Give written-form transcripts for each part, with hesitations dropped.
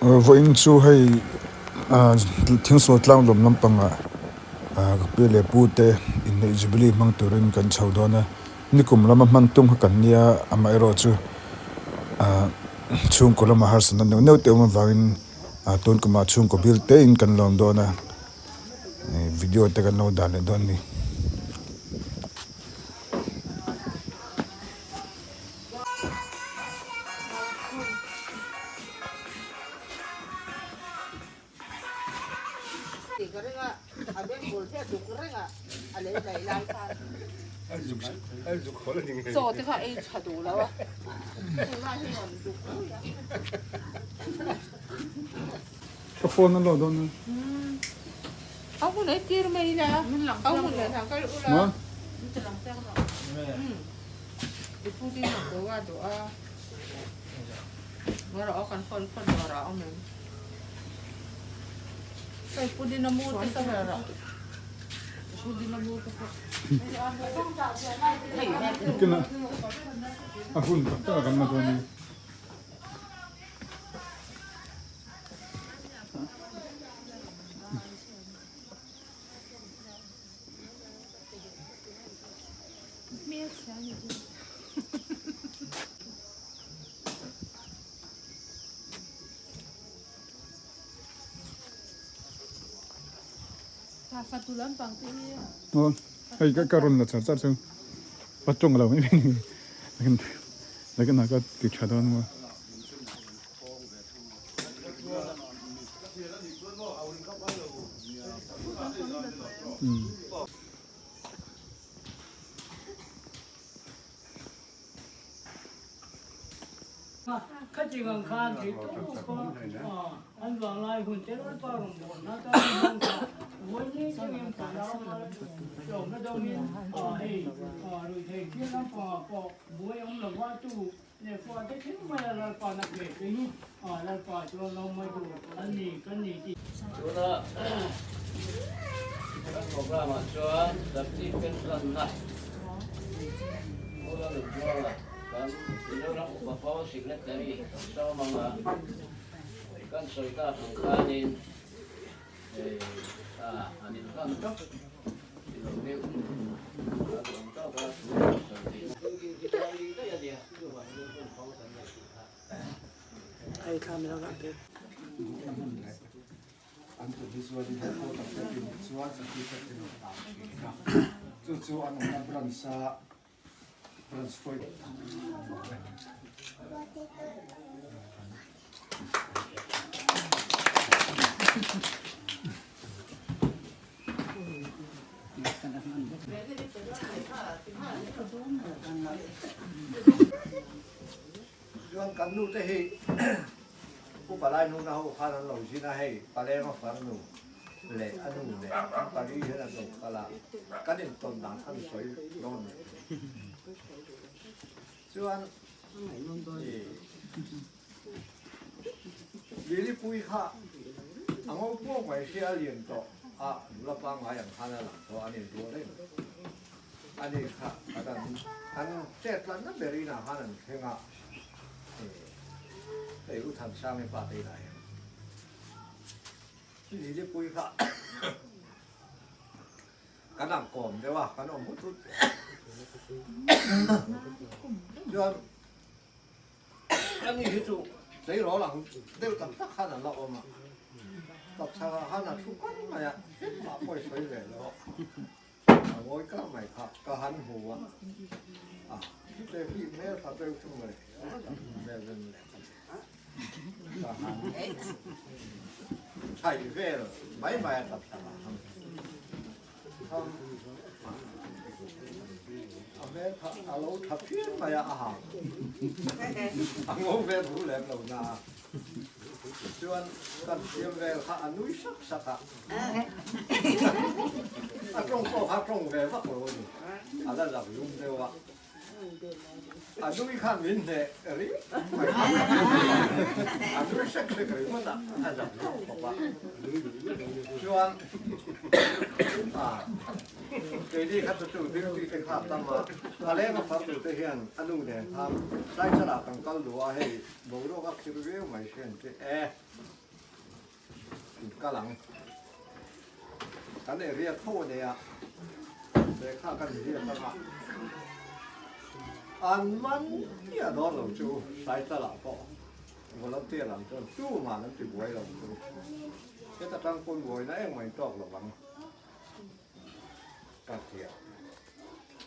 Vawiin chu hei thingsual tlang lawm lampangah ka pi leh pu te inneih jubilee hmang turin kan chho dawn a, nikum lama hman tum kha kan nia amaherawhchu chhungkaw lama harsatna neuh neuh te awm avangin tun kumah chhungkaw bil tein kan lawm dawn a, video te kan lo dah leh dawn a ni. Ka phone a lo dawn a. A hun tak tak a kan la dawn a ni. Hei ka rawn la char char chu pa tawng lo mai mai nakin ah ka ti tha dawn maw. Tuna kan programme ah chuan certificate hlanna Pu Lalnunzuala kan Mizoram Upa Pawl Secretary sawm anga kan sawi tak ang khanin hei thla an inhlan tawp ti lo deuh a duh ang tawka thu sawi theihna. An tu hi chuan in headquarter te pin chuan certificate te lo dah thin a, chu chu an awmna branch a branch pawih. Chuan kan nu te hi Pu Palai nu na ho khan an lo zin a, hei Palenga farnu leh a nu leh an pali hian an lo kal a, kan intawn dan khan sawi dawn ni. Chuan Lilipui kha a ngo pawk mai hria a lian tawh a, nula pangngai ang khan a lang tawh a, an inrual reng a ni kha kan an chet tlanna ber inah khan an thleng a, hei U Thansangi pa te inah hian Lilipui kha kan ang kawm deuh a, kan awm hut hut chuan Ani hi chu tleirawl ang deuh tak tak khan an la awm a, tapchhakah khan a thu kar mai a, engmah pawh i sawi ve lo a, a ngawi kar mai kha ka han hmu a, a chute hi hmel tha deuh chu mai hmel ven leh ka han chhaih vel mai mai a tapchhakah khan. A hmel kha a lo tha phian mai a, a ha a ngo ve thu lem lo na a, chuan kan siam vel kha a nui sak sak a, a tawng pawh kha a tawng ve vak lo a ni, a la zak zum deuh a. A nui khan min hneh ringawt mai kha. A nui hrek hrek ringawt a, a zam lo khawp a. Chuan keini kha chu chu duty te kha a tam a, a leng a far duh te hian a nu nen khan Saichal ah kan kal duh a, hei boruak a khir viau mai hrian che e. In kal ang. Kan area tho a nei a, lehkha kan inziak ang a, an man chiah dawn lo chu Saitala pawh volunteer lam chuan tumah an ti buai lo chu heta tang pawn buaina engmah in tawk lo ang ka ti a.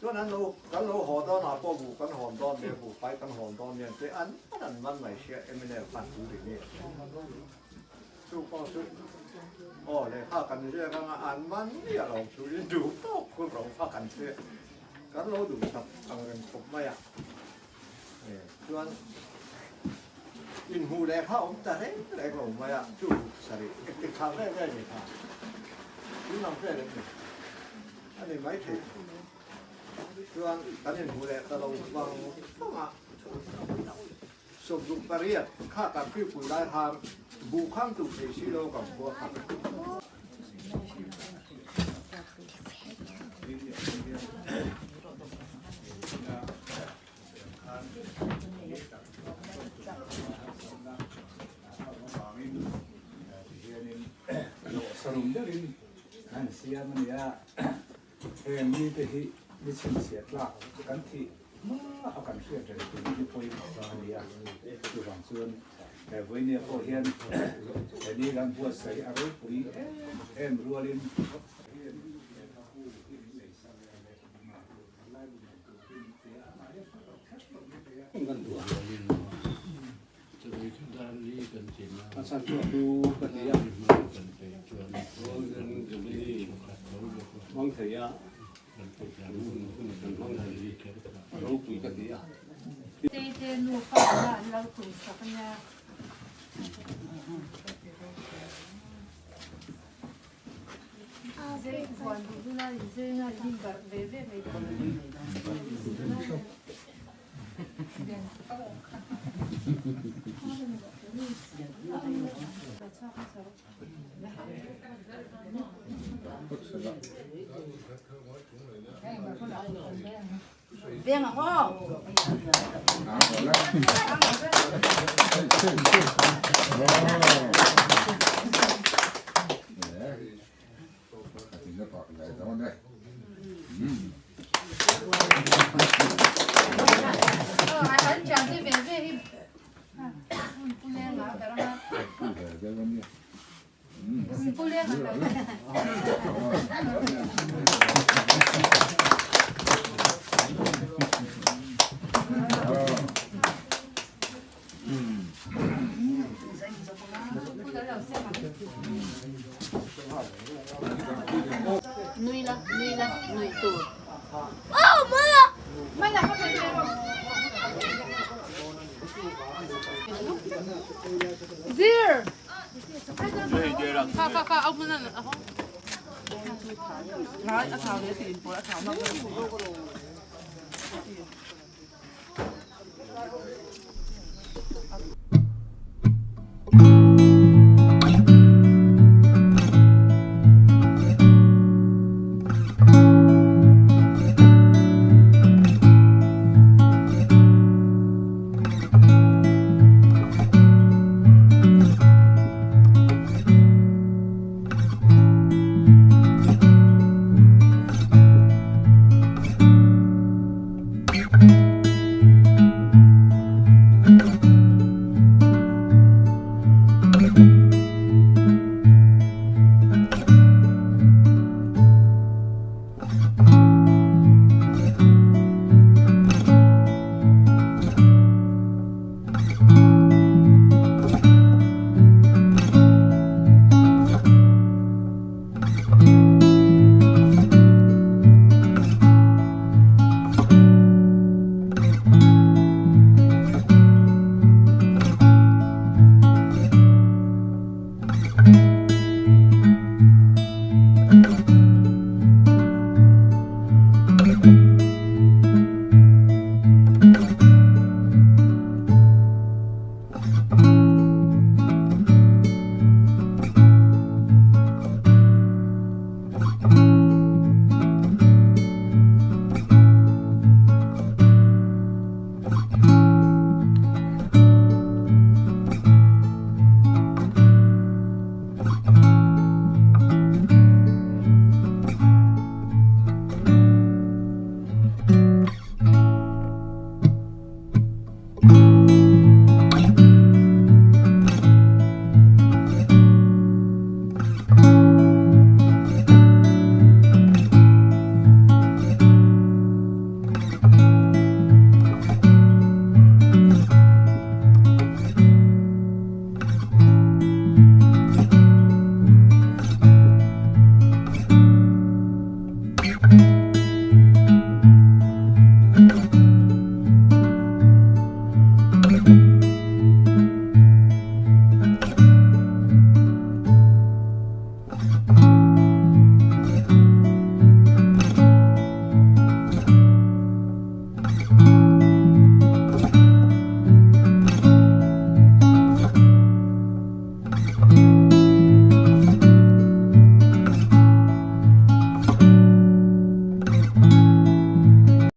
Chuan an lo kan lo haw dawn ah pawh buh kan hawn dawn nia, buhfai kan hawn dawn nia tih an man an man mai sia mnf khan tu ri nge chu pawh chu aw lehkha kan ziak anga an man miah lo chu in duh tawk khur ro kha kan hria kan lo duh sak ang reng khawp mai a chuan inhmuh lehkha awm ta reng reng lo mai a chu sarih engtik thla vel vel ni kha tunang vel em ni. A ni maithei. Chuan kan inhmu leh ta lo vang vang a. 28 kha kan hriupui lai khan buh khang duh thei si lo kan khua kha. An siam a nia, heng mite hi ni chhinchhiah tlak kan thih hma a kan hriat reng tur hi pawimawh a nia. Chuvang chuan he vawinia pawh hian he ni kan buatsaih a ropui em em rualin Tei te nufa kha an lo tum sak a nia. Zei buan duh huna inzei na in barh ve ve mai dawn. Nui la, nui la, nui tur. Zir! Kha kha kha, au hmun a hawng.